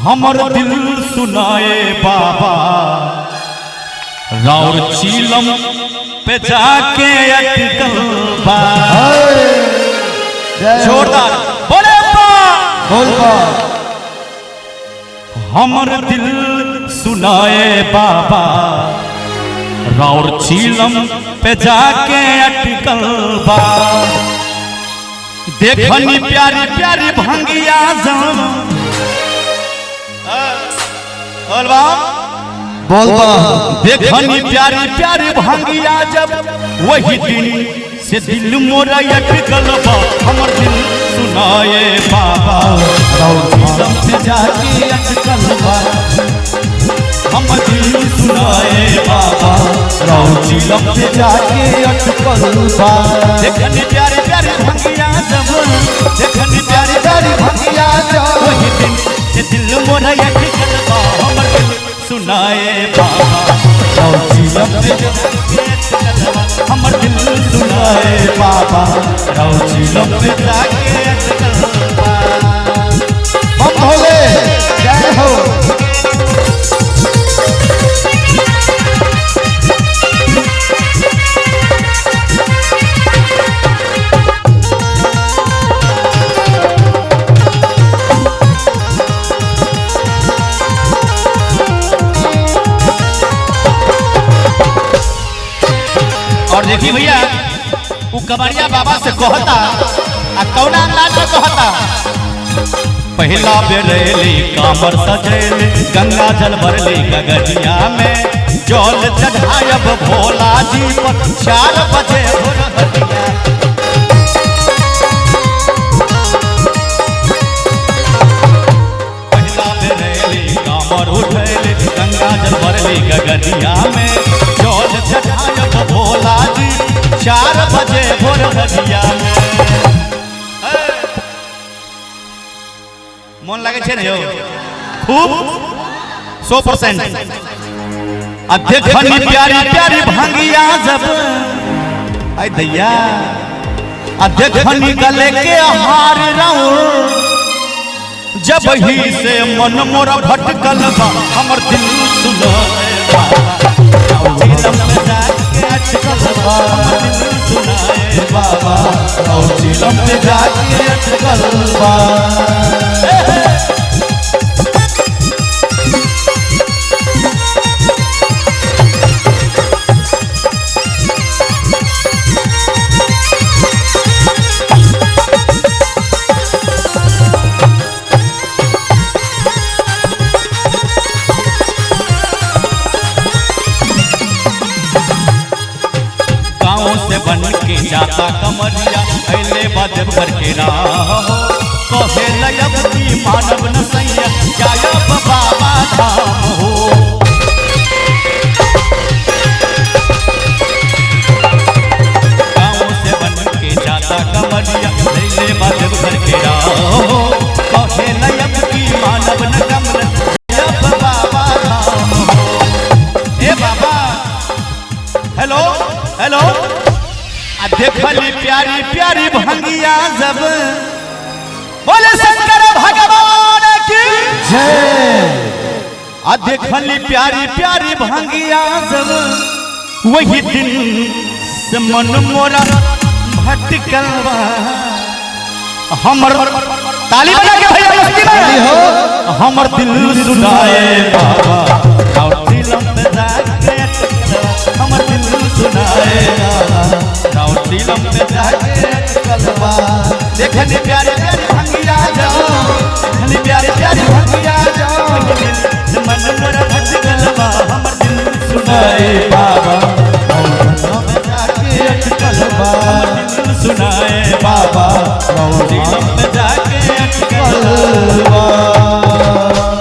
हमर दिल सुनाए बाबा राउर चीलम पे जाके अटकल बा। जोरदार बोले बा। बोल बा। हमर दिल सुनाए बाबा राउर चीलम पे जाके अटकल बा। देखनी प्यारी प्यारी भंगिया जम बोल बा। बोल बा। देखनी प्यारी प्यारी भंगिया जब वही दिन से दिल मोरा अटकल बा। हमर दिल सुनाए बाबा राउर चीलम पे जाके अटकल बा। हमर दिल सुनाए बाबा राउर चीलम पे जाके अटकल बा। देखनी प्यारी प्यारी भंगिया जब देखनी प्यारी प्यारी भंगिया जब वही दिन से दिल मोरा अटकल बा। हमर दिल सुनाए बाबा राउर चीलम पे जाके अटकल बा। हमर दिल सुनाए बाबा राउर चीलम पे जाके अटकल बा। बम भोले जय हो। और देखी भैया उ कमरिया बाबा से कहता आ कौना अंदाज में कहता। पहला बेरेली कामर सजैले गंगा जल भरली गगरिया में जल चढ़ायब भोला जी पर 4 बजे भोरहरिया। पहला बेरेली कामर उठैले गंगा जल भरली गगरिया में जल चढ़ायब भोला जी 4 बजे भोरहरिया में। मन लगे छे ने यो खूब 100%। आ देखनी प्यारी प्यारी भंगिया जब आई दैया आ देखनी गले के हार राउर जब ही से मन मोरा भटकल बा। हमर दिल सुनाए बाबा चीलम पे जाके अटकल बा। हमर दिल सुनाए बाबा राउर चीलम पे जाके अटकल बा। गाँव से बन के जाता कमरिया अले बद भर के राह कहे लयब की मानव न सैया जायब बाबा धाम हो। गाँव से बन के जाता कमरिया अले बद भर के राह कहे लयब की मानव न कमर जायब बाबा धाम हो। ए बाबा हेलो हेलो आ देखली प्यारी प्यारी भंगिया जब बोले शंकर भगवान की जय। आ देखली प्यारी प्यारी भंगिया जब वही दिन से मन मोरा भटकल बा। हमर ताली बजा के भैया मस्ती में हो। हमर दिल सुनाए बाबा और दिलम पे जाके अटकल बा। हमर दिल सुनाए बाबा और दिलम पे जाके अटकल बा। देखनी प्यारे प्यारे भंगिया जाओ देखनी प्यारे प्यारे भंगिया जाओ मन मोरा भटकल बा। हमर दिल सुनाए बाबा।